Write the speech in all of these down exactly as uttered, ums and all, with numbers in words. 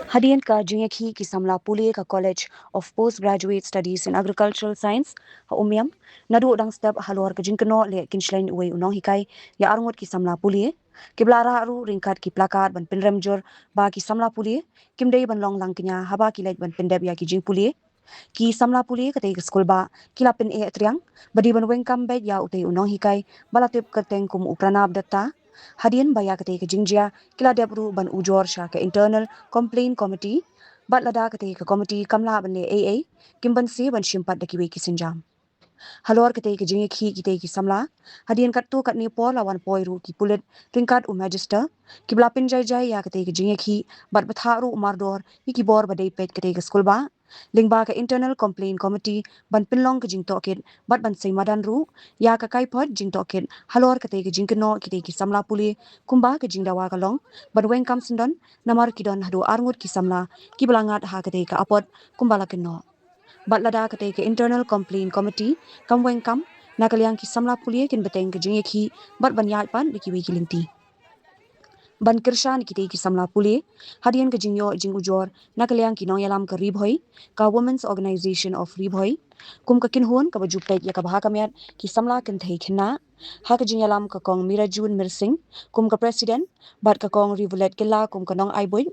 Hadien ka jingïakhih ki samla pule ka College of Postgraduate Studies in Agricultural Science ha Umiam, naduh dang step halor ka jingkynnoh leh kynshleng uwei u nonghikai ïa arngut ki samla pule, kiba la rah ruh ryngkat ki placard ban pynrem jur ba ki samla pule kim dei ban long langkñia haba ki leit ban pyndep ïa ki jingpule. Ki samla pule katei ka skulbah ki la pyneh triang ba dei ban weng kam beit ïa utei u nonghikai ba la tip kyrteng kum u Pranab Dutta. Hadien ba ïa katei ka jingjia ki la dep ruh ban ujor sha ka Internal Complaint Committee, bad lada katei ka committee kam lah ban leh ei ei, kim banse ban shim pat da kiwei ki sienjam. Halor katei ka jingïakhih kitei ki samla, hadien katto katne por la wan poi ruh ki pulit ryngkat u magistrate, kiba la pynjai jai ïa katei ka jingïakhih bad bthah ruh mardor ïa ki bor ba dei peit katei ka skulbah. Lyngba ka Internal Complaint Committee ban pynlong ka jingtohkit bad ban sei madan ruh ïa ka kaiphod jingtohkit halor katei ka jingkynnoh kitei ki samla pule, kumba ka jingdawa ka long ban weng kam syndon, namar ki don haduh arngut ki samla kiba la ngat ha katei ka apot kumba la kynnoh. Bad lada katei ka Internal Complaint Committee kam weng kam na ka liang ki samla pule, kin bteng ka jingïakhih bad ban ïaid pat da kiwei ki lynti. Ban kyrshan ïa kitei ki samla pule, hadien ka jingïoh jingujor na ka liang ki nongïalam ka Ri Bhoi, ka Women's Organization of Ri Bhoi, kum ka kynhun kaba ju peit ïa ka bha ka miat ki samla kynthei khynnah, ha ka jingïalam ka Kong Mirajun Mirsing kum ka President, bad ka Kong Rivulet Kylla kum ka nongai buit,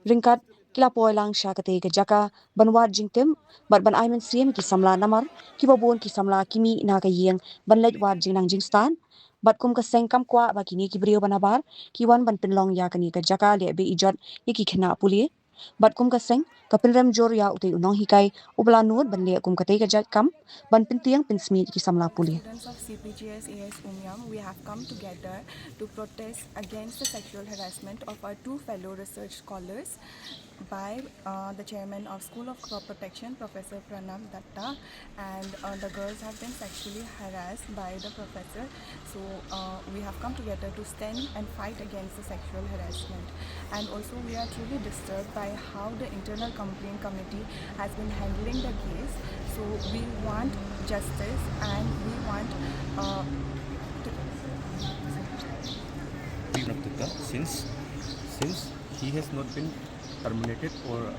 ryngkat ki la poi lang sha katei ka jaka ban wad jingtip bad ban ai mynsiem ki samla, namar kiba bun ki samla ki mih na ka ïing ban leit wad jingnang jingstad. Bad kum ka seng kam kwah ba kine ki briew ba nabar ki wan ban pynlong ïa kane ka jaka leh be-ijot ïa ki khynnah pule. Bad kum ka seng ka pynrem jur ïa utei u nonghikai uba la nud ban leh kum katei ka jait kam ban pyntieng pynsmit ïa ki samla pule. Students of C P G S A S Umiam, we have come together to protest against the sexual harassment of our two fellow research scholars by, uh, the chairman of School of Crop Protection, Professor Pranab Datta, and, uh, the girls have been sexually harassed by the professor. So, uh, we have come together to stand and fight against the sexual harassment. And also, we are truly disturbed by how the Internal Complaint Committee has been handling the case. So, we want justice, and we want, uh, to Pranab Datta, since, since he has not been terminated or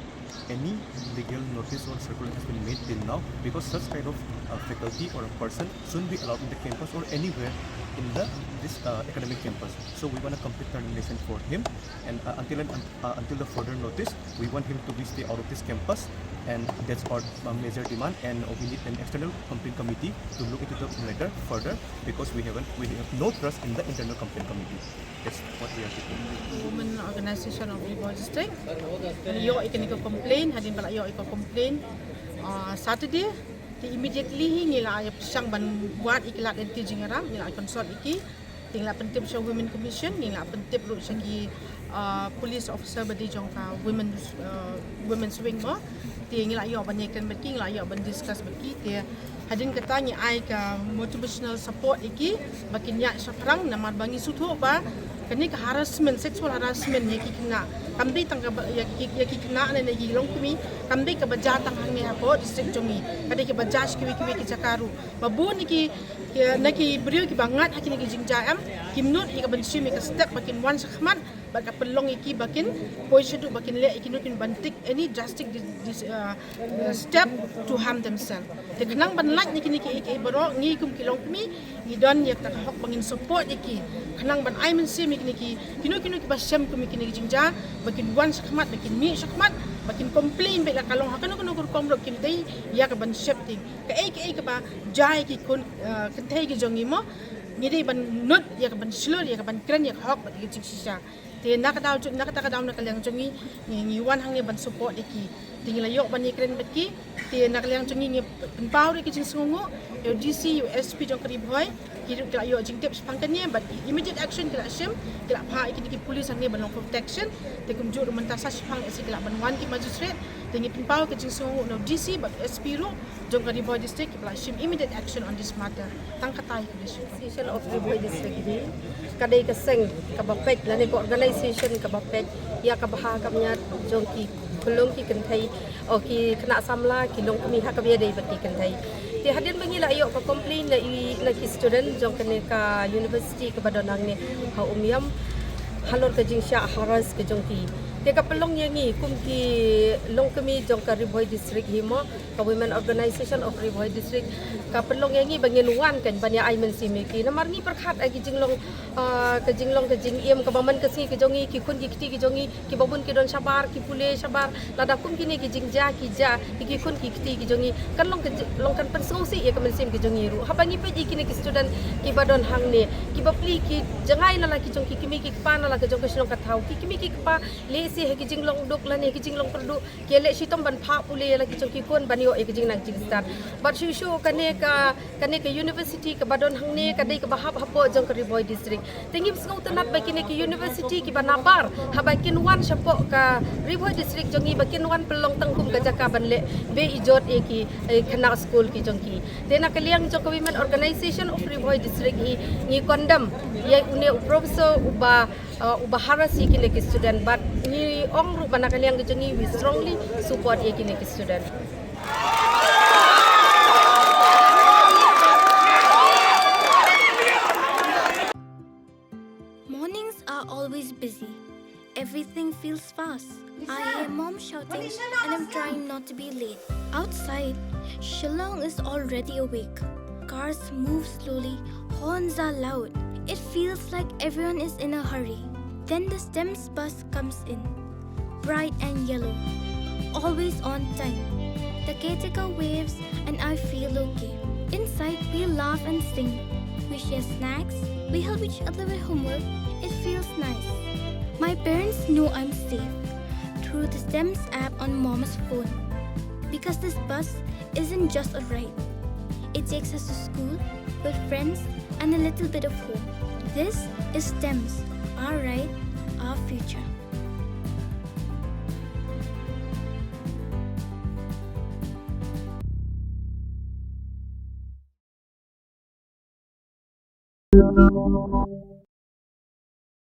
any legal notice or circular has been made till now, because such kind of, uh, faculty or a person shouldn't be allowed in the campus or anywhere in the, this, uh, academic campus. So we want a complete termination for him, and, uh, until and, uh, until the further notice, we want him to be stay out of this campus, and that's our, uh, major demand. And we need an external complaint committee to look into the matter further, because we haven't, we have no trust in the internal complaint committee. That's what we are seeking. Women Organization of Ri Bhoi District. Ngi ïoh ïa kane ka complaint, hadien ba la ïoh ïa ka complaint, uh, Saturday. Te immediately hi ngi la ïa pyrshang ban wad ïa ki lad lynti jingïarap, ngi la consult ïa ki. Te ngi la pyntip sha Women Commission, ngi la pyntip ruh sha ki, uh, police officer ba dei jong ka women, uh, women's wing mo. Te ngi la ïoh ban ïakren bad ki, ngi la ïoh ban discuss bad ki. Te hadien kata ngi ai ka motivational support ïa ki ba kin ïaid shaphrang, namar ba ngi sngewthuh ba kane ka harassment, sexual harassment ïa ki khynnah, kam dei tang kaba ïa ki, ïa ki khynnah ne ïa ki longkmie, kam dei kaba jia tang hangne hapoh district jong ngi, ka dei kaba jia sha kiwei kiwei ki jaka ruh. Ba bun ïa ki, ki, na ki briew kiba ngat ha kine ki jingjia em, kim nud ïa ka ban shim ïa ka step ba kin wan shakhmat bad ka pynlong ïa ki ba kin poi shaduh ba kin leh ïa kino kino ban take any drastic dis-, dis-, uh, uh, step to harm themselves. Te khnang ban lait na kine kiei kiei baroh, ngi kum ki longkmie ngi don ïa ka hok ba ngin support ïa ki, khnang ban ai mynsiem ïa kine ki, kino kino kiba shem kum ïa kine ki jingjia ba kin wan shakhmat, ba kin mih shakhmat, ba kin complain beit, la ka long ha kano kano ka rukom ruh, kim dei ïa ka ban sheptieng. Kaei kaei kaba jia ïa ki khun, uh, kynthei ki jong ngi mo, ngi dei ban nud ïa ka ban shlur, ïa ka ban kren ïa ka hok bad ïa ka jingshisha. Te na ka daw, na kata ka daw na ka liang jong ngi, ngi, ngi wan hangne ban support ïa ki. Te ngi la ïoh ban ïakren bad ki. Te na ka liang jong ngi ngi pynpaw ruh ïa ki jingsngewnguh ïa u D C, ïa u S P jong ka Ri Bhoi. Ki ruh ki la ïoh jingtip shaphang kane bad immediate action ki la shim, ki la phah ïa kine ki police hangne ban long protection. Te kumjuh ruh mynta sa shiphang lehse ki lah ban wan ki magistrate. Te ngi pynpaw ïa ki jingsngewnguh na u D C bad u S P ruh jong ka Ri Bhoi District, ki ba la shim immediate action on this matter. Tang kata ïa ka dei shisha. Association of Ri Bhoi District hi ka dei ka seng kaba peit lane ka organisation kaba peit ïa ka bha ka miat jong ki khyllung ki kynthei, o ki khynnah samla, ki longkmie ha kaba ïadei bad ki kynthei. Te hadien ba ngi la ïoh ka complaint na i, na ki student jong kane ka university kaba don hangne ha Umiam, halor ka jingshah harass ka jong ki. Te ka pynlong ïa ngi kum ki longkmie jong ka Ri Bhoi District hi mo, ka Women Organization of Ri Bhoi District, ka pynlong ïa ngi ba ngin wan kan ban ïa ai mynsiem ïa ki. Namar ngi pyrkhat ïa ki jinglong, ah, ka jinglong ka jingim kaba man ka sngi ka jong ngi, ki khun ki kti ki jong ngi, kiba bun ki don shabar, ki pule shabar, lada kum kine ki jingjia ki jia ïa ki khun ki kti ki jong ngi, kan long ka ji-, long kan pynsngewsih ïa ka mynsiem ki jong ngi ruh. Haba ngi peit ïa kine ki student kiba don hangne, kiba plie ki jngai na la ki jong ki kmie ki kpa na la ka jong ka shnong ka thaw, ki kmie ki kpa lehse ha ki jinglong duk lane ki jinglong pyrduh ki leh shitom ban phah pule ïa la ki jong ki khun ban ïoh ïa ki jingnang jingstad. Bad shuh shuh kane ka kane ka university kaba don hangne ka dei kaba hap hapoh jong ka Ri Bhoi District. Te ngim sngewtynnat ba kine ki university kiba nabar haba kin wan shapoh ka Ri Bhoi District jong ngi ba kin wan pynlong tang kum ka jaka ban leh be ijot ïa ki, eh, khynnah skul ki jong ki. Te na ka liang jong ka Women Organization of Ri Bhoi District hi ngi condemn ïa une u professor uba, uh, uba harass ïa kine ki student, bad ngi ong ruh ba na ka liang ka jong ngi we strongly support ïa kine ki student. Mornings are always busy. Everything feels fast. I hear mom shouting and I'm trying not to be late. Outside, Shillong is already awake. Cars move slowly, horns are loud. It feels like everyone is in a hurry. Then the STEMS bus comes in, bright and yellow, always on time. The caretaker waves and I feel okay. Inside, we laugh and sing. We share snacks. We help each other with homework. It feels nice. My parents know I'm safe through the STEMS app on mom's phone. Because this bus isn't just a ride. It takes us to school, with friends, and a little bit of home. This is STEMS, our ride, our future.